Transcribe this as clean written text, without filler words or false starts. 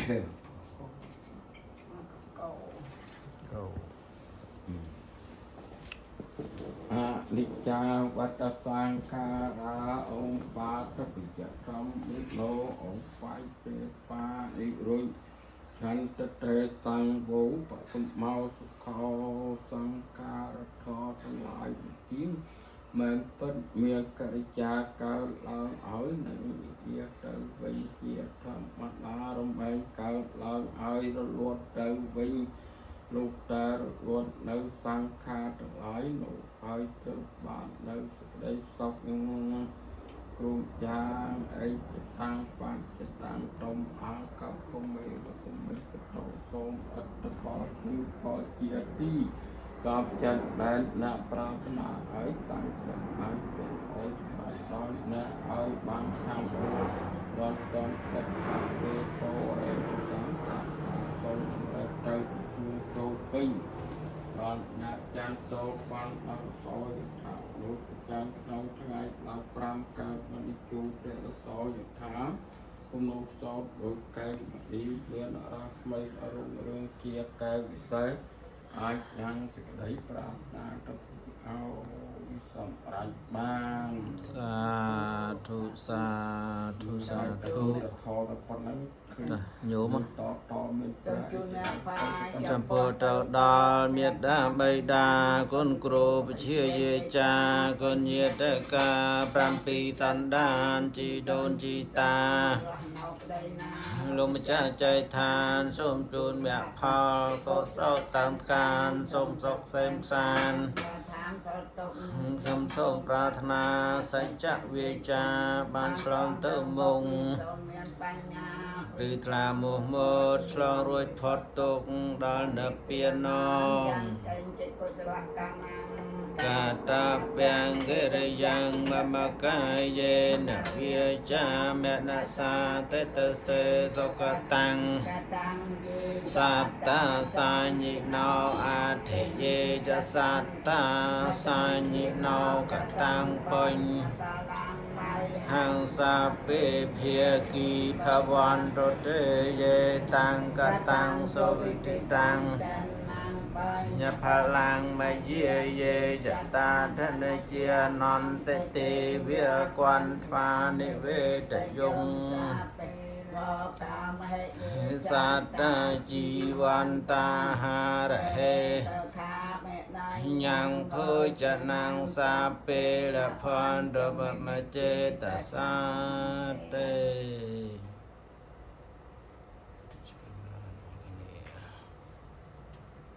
កោ កោ អនិច្ចាវត្តសង្ខារាអង្គបាតពិចធម្មនិលោអង្គបាយទេបានិរុយឆន្ទតេសង្វោបសមោសុខោសង្ខារធទាំងឡាយជាងមិនពិតមានកិរិយាកើតឡើងឲ្យនឹងវាទៅវិញជាធម្មតារមែងកើតឡើងឲ្យរលត់ទៅវិញ លោកតារលត់នៅសង្ខារទាំងឡាយនោះហើយទៅបាននៅសេចក្តីសុខគ្រប់យ៉ាងអីចតាំងបញ្ចតាំងតំអាកកមេវកមេកតោសូមអត្តផលគឺផលជាទីកបចិត្តដែលអ្នកប្រាថ្នាហើយតាំងចិត្តឲ្យចិត្តឲ្យខ្លាចដល់អ្នកឲ្យបានខាងរួចដល់ដល់ចិត្តខាងវេតោរេសង្ខារសូមសម្រេចទៅជួងចូលពេញដល់អ្នកចានតោបានដល់សោយថាលោកចាំក្នុងថ្ងៃ15កើតមនិជូតរសោយថាគំនុសោតដោយកែវមនីមានរស្មីរុងរឿងជាកែវវិសេសអាចយ៉ាងសេចក្តីប្រាថ្នាទៅឲ្យសម្រេចបាន សាធុសាធុសាធុ ធរប៉ុណ្ណឹងគឺ តាញោម តតមាន ទៅជូនអ្នកបាយ ចំពោះទៅដល់មេត្តាបិតាគុណគ្រូពជាយាចាគុណញាតកា7សន្តានជីដូនជីតា រស់នៅប្តីណា លោកម្ចាស់ចៃឋានសូមជូនមគ្គផលកុសលតាមកានសូមសុខសេមសាន ប្រាថ្នាផលទុក ខ្ញុំសូមប្រាថ្នាសច្ចវាចាបានឆ្លងទៅមុង សូមមានបញ្ញា ឬថ្លាមោះមត់ឆ្លងរួចផុតទុកដល់និព្វានង យ៉ាងចែងចិត្តកុសលកម្ម កាតាពាំងកិរិយ៉ាងមមកាយេនវាចាមនសាតេតសេសុកតាំង កតាំងយេ សត្តាសាញិណោអាធិយេចសត្តាសាញិណោកតាំងបញ្ញ តាឡាងបាយ ហង្សាពេភាគីភវន្តតេយេតាំងកតាំងសុវិតិតាំង តាណាងបាយ ញផលាងមយាយេចតាធនជានន្តតិវាគន្ទ្វានិវេតយង សាពេវកាមហេយេ សត្តាជីវន្តាហារហេ ទៅខាមេដៃ ញ៉ាំងភោចនាងសាពេលផន្តបមចេតសាតេ